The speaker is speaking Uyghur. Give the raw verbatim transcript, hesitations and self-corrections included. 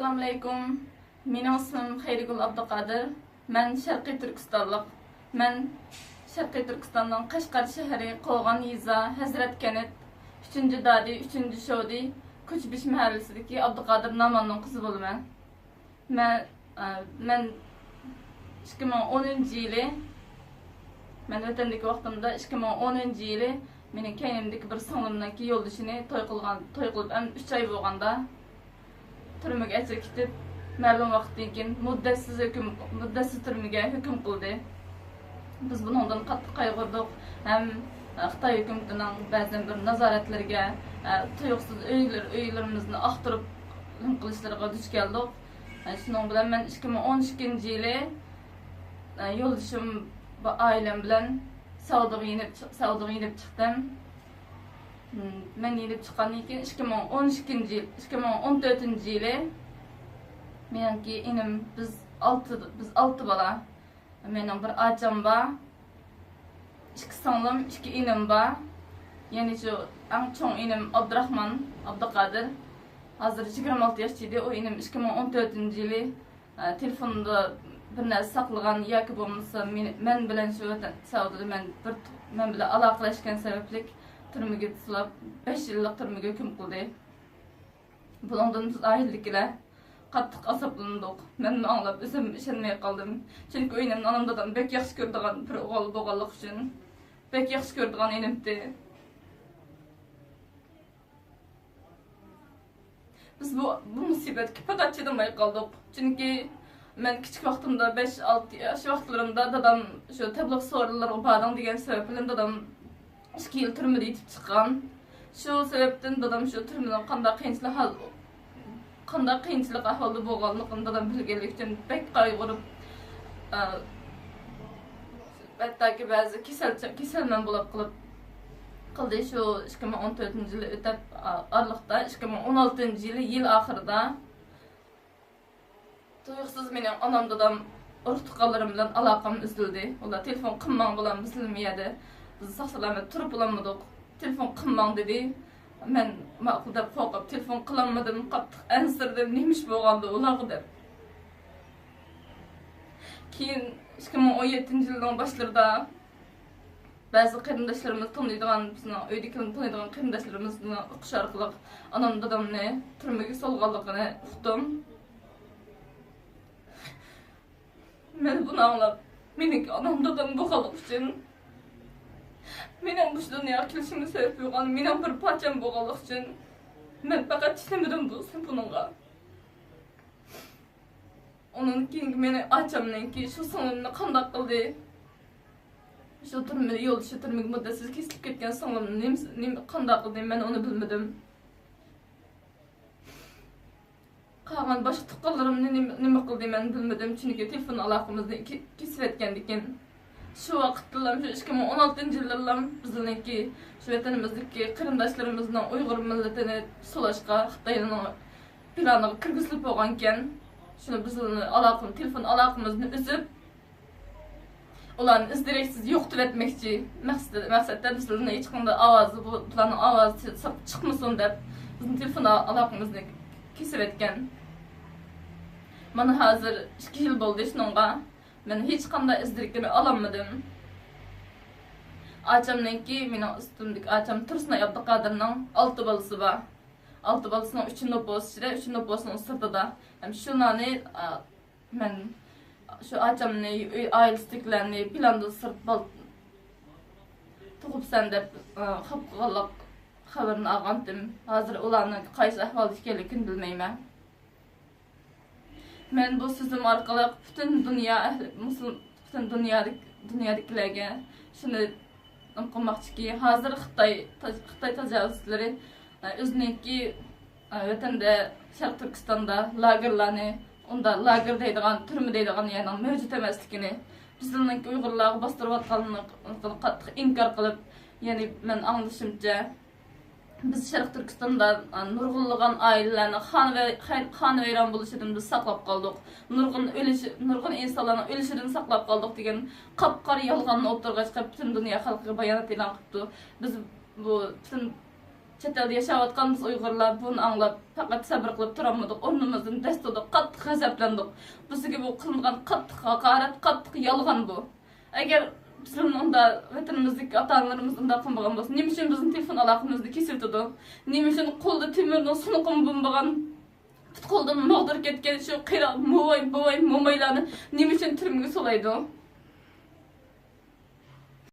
ئەسسالامۇئەلەيكۇم. مېنىڭ ئىسمىم خەيرىگۈل ئابدۇقادىر. مەن شەرقىي تۈركىستانلىق. مەن شەرقىي تۈركىستاننىڭ قەشقەر شەھىرى، قوغان يېزا، ھەزرەت كەنت، ئۈچىنچى دادى، ئۈچىنچى شودى، كوچىبېشى مەھەللىسىدىكى ئابدۇقادىر ناماننىڭ قىزى بولىمەن. مەن، ئە، مەن ئىككى مىڭ ئونىنچى يىلى، مەن ۋەتەندىكى ۋاقتىمدا ئىككى مىڭ ئونىنچى يىلى مېنىڭ كەينىمدىكى بىر سىڭلىمنىڭكى يولدىشىنى توي قىلغان، توي قىلىپ ئەمدى ئۈچ ئاي بولغاندا تۈرمىگە ئەكىرىپ كېتىپ، مەلۇم ۋاقىتتىن كېيىن مۇددەتسىز ھۆكۈم، مۇددەتسىز تۈرمىگە ھۆكۈم قىلدى. بىز بۇنىڭدىن قاتتىق قايغۇردۇق ھەم خىتاي ھۆكۈمىتىنىڭ بەزەن بىر نازارەتلىرىگە، تۇيۇقسىز ئۆيلىرى، ئۆيلىرىمىزنى ئاختۇرۇپ نېمە قىلىشلىرىغا دۇچ كەلدۇق. شۇنىڭ بىلەن مەن ئىككى مىڭ ئون ئىككىنچى يىلى يولدىشىم، ئائىلەم بىلەن سەئۇدىغا يېنىپ چىق-، سەئۇدىغا يېنىپ چىقتىم. مەن يېنىپ چىققاندىن كېيىن ئىككى مىڭ ئون ئىككىنچى يىل، ئىككى مىڭ ئون تۆتىنچى يىلى مېنىڭكى ئىنىم، بىز ئالتە، بىز ئالتە بالا. مېنىڭ بىر ئاچام بار، ئىككى سىڭلىم، ئىككى ئىنىم بار. يەنى شۇ ئەڭ چوڭ ئىنىم ئابدۇراخمان ئابدۇقادىر. ھازىر يىگىرمە ئالتە ياشتا ئىدى. ئۇ ئىنىم ئىككى مىڭ ئون تۆتىنچى يىلى، ئە، تېلېفوندا بىر نەرسە ساقلىغان ياكى بولمىسا مېنى، مەن بىلەن شۇ ۋەتەن سەئۇدىدا مەن بىر، مەن بىلەن ئالاقىلەشكەن سەۋەبلىك تۈرمىگە سولاپ، بەش يىللىق تۈرمىگە ھۆكۈم قىلدى. بۇنىڭدىن بىز ئائىلىدىكىلەر قاتتىق ئازابلاندۇق. مەنمۇ ئاڭلاپ ئۆزۈم ئىشەنمەي قالدىم. چۈنكى ئۇ ئىنىمنى ئانام دادام بەك ياخشى كۆرىدىغان بىر ئوغۇل بولغانلىقى ئۈچۈن، بەك ياخشى كۆرىدىغان ئىنىمتى. بىز بۇ، بۇ مۇسىبەتكە پەقەت چىدىماي قالدۇق. چۈنكى مەن كىچىك ۋاقتىمدا، بەش، ئالتە ياش ۋاقىتلىرىمدا دادام شۇ تەبلىغ سورۇنلىرىغا باردىڭ دېگەن سەۋەب بىلەن دادام ئىككى يىل تۈرمىدە يېتىپ چىققان. شۇ سەۋەبتىن دادام شۇ تۈرمىنىڭ قانداق قىيىنچىلىق ھال-، قانداق قىيىنچىلىق ئەھۋالدا بولغانلىقىنى دادام بىلگەنلىكى ئۈچۈن بەك قايغۇرۇپ، ئە، ھەتتاكى بەزى كېسەل، كېسەلمەن بولاپ قېلىپ قالدى. شۇ ئىككى مىڭ ئون تۆتىنچى يىلى ئۆتەپ، ئا-، ئارىلىقتا ئىككى مىڭ ئون ئالتىنچى يىلى يىل ئاخىرىدا تۇيۇقسىز مېنىڭ ئانام، دادام، ئۇرۇق-تۇغقانلىرىم بىلەن ئالاقەم ئۈزۈلدى. ئۇلار تېلېفون قىلماڭ، بالام، بىز بىلمىگەندە، بىز ساق-سالامەت تۇرۇپ بولالمىدۇق. تېلېفون قىلماڭ دېدى. مەن ماقۇل دەپ قورقۇپ تېلېفون قىلالمىدىم. قاتتىق ئەنسىرىدىم. نېمە ئىش بولغاندۇ ئۇلارغا دەپ. كېيىن ئىككى مىڭ ئون يەتتىنچى يىلنىڭ باشلىرىدا بەزى قېرىنداشلىرىمىز تونۇيدىغان، بىزنىڭ ئۆيدىكىلەرنى تونۇيدىغان قېرىنداشلىرىمىزنىڭ ئۇقۇشى ئارقىلىق ئانام دادامنى تۈرمىگە سولغانلىقىنى ئۇقتۇم. مەن بۇنى ئاڭلاپ، مېنىڭكى ئانام دادام بولغانلىقى ئۈچۈن، مېنىڭ مۇشۇ دۇنياغا كېلىشىمگە سەۋەب بولغان، مېنىڭ بىر پارچەم بولغانلىقى ئۈچۈن، مەن پەقەت چىدىمىدىم بۇ، بۇنىڭغا. ئۇنىڭدىن كېيىنكى مېنى ئاچامنىڭكى شۇ سىڭلىمنى قانداق قىلدى؟ شۇ تۈرمىدە يولدىشى تۈرمىگە مۇددەتسىز كېسىلىپ كەتكەن سىڭلىمنى نېمە، نېمە، قانداق قىلدى؟ مەن ئۇنى بىلمىدىم. قالغان باشقا تۇغقانلىرىمنى نېمە، نېمە قىلدى؟ مەن بىلمىدىم، چۈنكى تېلېفون ئالاقىمىزنى كې-، كېسىۋەتكەندىكىن. شۇ ۋاقىتتىلا، شۇ ئىككى مىڭ ئون ئالتىنچى يىللىرىلا بىزنىڭكى، شۇ ۋەتىنىمىزدىكى قېرىنداشلىرىمىزنىڭ ئۇيغۇر مىللىتىنى سولاشقا خىتاينىڭ پىلانىغا كىرگۈزۈلۈپ بولغانىكەن. شۇنى بىز ئالاقىنى، تېلېفون ئالاقىمىزنى ئۈزۈپ، ئۇلارنى ئىز دېرەكسىز يوقىتىۋەتمەكچى مەقسىتى، مەقسەتتە بىزلەرنى ھېچقانداق ئاۋازى، بۇ، بۇلارنىڭ ئاۋازى سىرتقا چىقمىسۇن دەپ، بىزنىڭ تېلېفون ئالاقىمىزنى كېسىۋەتكەن. مانا ھازىر ئىككى يىل بولدى شۇنىڭغا. مەن ھېچقانداق ئىز دېرىكىنى ئالالمىدىم. ئاچامنىڭكى، مېنىڭ ئۈستۈمدىكى ئاچام تۇرسۇنئاي ئابدۇقادىرنىڭ ئالتە بالىسى بار. ئالتە بالىسىنىڭ ئۈچى نوپۇس ئىچىدە، ئۈچى نوپۇسنىڭ سىرتىدا. ھەم شۇلارنى، ئا، مەن شۇ ئاچامنى، ئۆي ئائىلىسىدىكىلەرنى پىلاندىن سىرت بال-، تۇغۇپسەن دەپ، ئا، خاپا قىلغانلىق خەۋىرىنى ئالغانتىم. ھازىر ئۇلارنىڭ قايسى ئەھۋالدا ئىكەنلىكىنى بىلمەيمەن. مەن بۇ سۆزۈم ئارقىلىق پۈتۈن دۇنيا ئەھلى، مۇسۇل-، پۈتۈن دۇنيادىكى، دۇنيادىكىلەرگە شۇنى نېمە قىلماقچىكى، ھازىر خىتاي تاج-، خىتاي تاجاۋۇزچىلىرى، ئە، ئۆزىنىڭكى، ئە، ۋەتەندە، شەرقىي تۈركىستاندا لاگېرلارنى، ئۇندا لاگېر دەيدىغان، تۈرمە دەيدىغان يەرنىڭ مەۋجۇت ئەمەسلىكىنى، بىزنىڭكى ئۇيغۇرلارغا باستۇرۇۋاتقانلىقىنى قاتتىق ئىنكار قىلىپ، يەنى مەن ئاڭلىشىمچە، بىز شەرقىي تۈركىستاندا، ئا، نۇرغۇنلىغان ئائىلىلەرنىڭ خانىۋەي-، خان-، خانىۋەيران بولۇشىدىن بىز ساقلاپ قالدۇق. نۇرغۇن ئۆلۈشى، نۇرغۇن ئىنسانلارنىڭ ئۆلۈشىدىن ساقلاپ قالدۇق دېگەن قاپقارا يالغاننى ئوتتۇرىغا چىقىرىپ، پۈتۈن دۇنيا خەلقىگە بايانات ئېلان قىپتۇ. بىز بۇ پۈتۈن چەت ئەلدە ياشاۋاتقان بىز ئۇيغۇرلار بۇنى ئاڭلاپ، پەقەت سەۋر قىلىپ تۇرالمىدۇق، ئورنىمىزدىن دەس تۇردۇق، قاتتىق غەزەپلەندۇق. بىزگە بۇ قىلىنغان قاتتىق ھاقارەت، قاتتىق يالغان بۇ. ئەگەر بىزنىڭ ئۇندا ۋەتىنىمىزدىكى ئاتا-ئانىلىرىمىز ئۇنداق قىلمىغان بولسا، نېمە ئۈچۈن بىزنىڭ تېلېفون ئالاقىمىزنى كېسىۋېتىدۇ؟ نېمە ئۈچۈن قولىدا تۆمۈرنىڭ سۇنۇقىمۇ بولمىغان، پۇت-قولىدىن ماغدۇر كەتكەن شۇ قېرى موماي، بوۋاي، مومايلارنى نېمە ئۈچۈن تۈرمىگە سولايدۇ؟